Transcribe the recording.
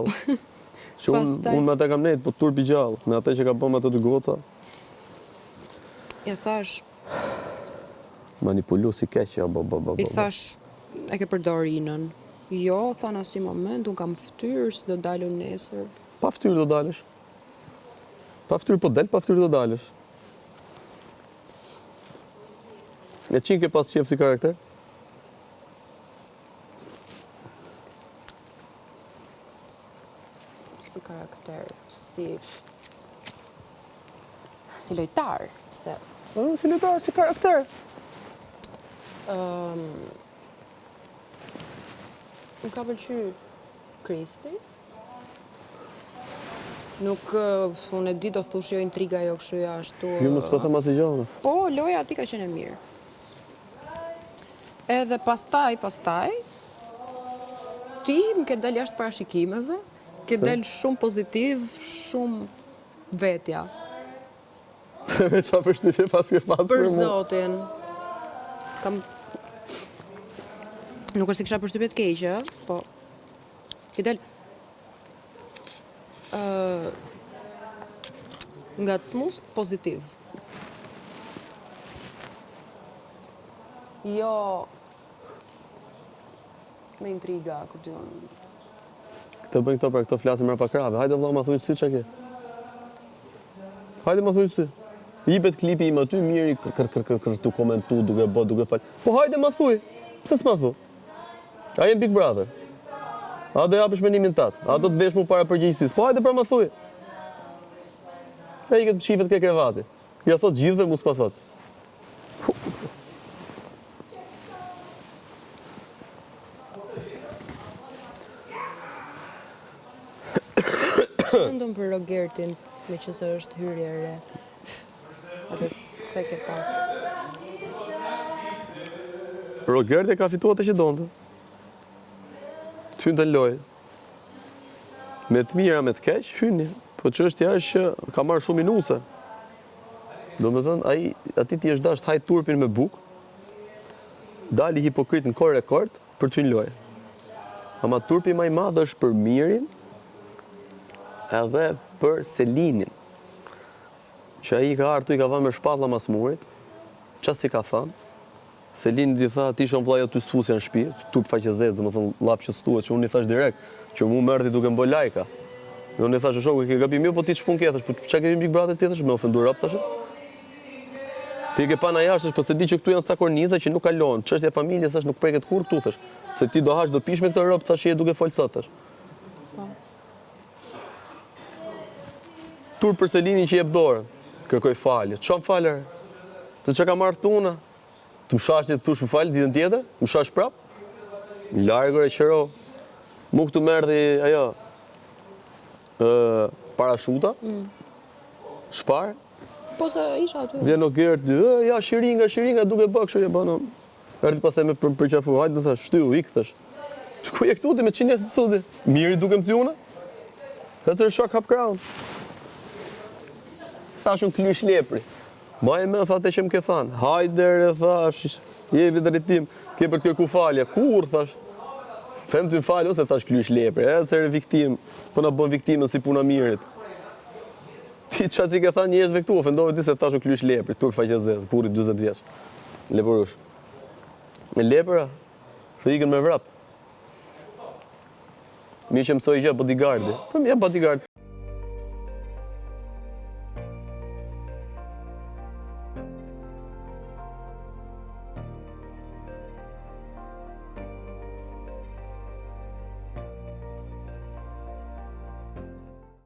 gjallë. Që unë Pastaj- unë me atë kam nejt, po turp i gjallë, me atë që ka bërë me ato dy goca. Ja thash, Manipulues i keq, jo, bo, bo, bo, i bo. thash, e ke përdor Inën. Jo, tha në asnjë moment, unë kam fytyrë, si do dal unë nesër. Pa fytyrë do dalësh. Pa fytyrë po del, pa fytyrë do dalësh. E çin ke pas qef si karakter? Si karakter, si... Si lojtar, se... Po, si lojtar, si karakter. Um, më ka pëlqy Kristi. Nuk, unë e di do thush jo intriga, jo kështu, jo ashtu. Jo, mos po them asgjë unë. Po, loja aty ka qenë e mirë. Edhe pastaj, pastaj, ti më ke dalë jashtë parashikimeve, ke dalë shumë pozitiv, shumë vetja. Me ça përshtypje pas ke pas për mua? Për zotin. Kam... Nuk është se kisha përshtypje të keqe, po... Ke dalë... Uh, ngacmues pozitiv. Jo me intriga, ku di unë. Këto bëjnë këto për këto flasim mbrapa krahëve. Hajde vëlla ma thuj sy çka ke. Hajde ma thuj sy. Jipet klipi im aty, miri kër kër kër kër kër tu komentu duke bë duke fal. Po hajde ma thuj. Pse s'ma thu? A je Big Brother? A do japësh mendimin tat? A do të vesh mu para përgjegjësisë? Po hajde pra ma thuj. E ikët shifet ke krevati. Ja thot gjithëve, mu s'ma thot. Çfarë mendon për Rogertin, meqenëse është hyrje e re? Edhe se ke pas. Rogerti ka fituar atë që donte. Të hynte në lojë. Me të mira, me të keq, hyni. Po çështja është që ka marrë shumë minuse. Domethënë, ai, atij i është dashtë të hajë turpin me bukë, dali hipokrit në kohë rekord për të hyrë në lojë. Ama turpi më i madh është për Mirin edhe për Selinin. Që ai ka ardhur i ka vënë me shpatlla mas murit. Ça s'i ka thënë? Selinit i tha, ti isha vëllai aty s'fusja në shtëpi, turp faqezezë, domethënë llaf që s'thuhet, që unë i thash direkt, që mu më erdhi duke më bë lajka. Dhe unë i thash, shoku, ke gabim, jo, po ti ç'punë ke, thash, po çka ke Big Brother ti thash, me ofendu rob thash. Ti e ke pa na jashtë, po s'e di që këtu janë ca korniza që nuk kalohen. Çështja e familjes thash nuk preket kurrë këtu thash. Se ti do hash do pish me këto rob thash je duke fol sot thash. Po. Turp për Selinin që jep dorën. Kërkoj falje. Ç'më fal? Të çka ka marrë tuna? Të më shash ti të thush më fal ditën tjetër? Më shash prap? Larg e qëro. Mu këtu më erdhi ajo ë parashuta. Mm. Shpar. Po se isha aty. Vjen Ogerti, ë ja shiringa, shiringa duke bë kështu e bën. Erdhi pastaj me për përqafu, hajde thash, shtyu, ik thash. Ku je këtu ti me çine sot? Mirë dukem ty unë? Ec shok hap krahun. Thash unë klysh lepri. Maj me tha atë që më ke thanë. Hajde re thash, jepi drejtim, ke për të kërku falje. Kur thash? Them ty fal ose thash klysh lepri. Ec re viktim, po na bën viktimën si puna mirit. Ti ça s'i ke thanë njerëzve këtu, ofendove ti se thash unë klysh lepri, turp faqezez, burri 40 vjeç. Lepurush. Me lepëra, të ikën me vrap. Mirë që mësoi gjë bodyguardi. Po ja bodyguard.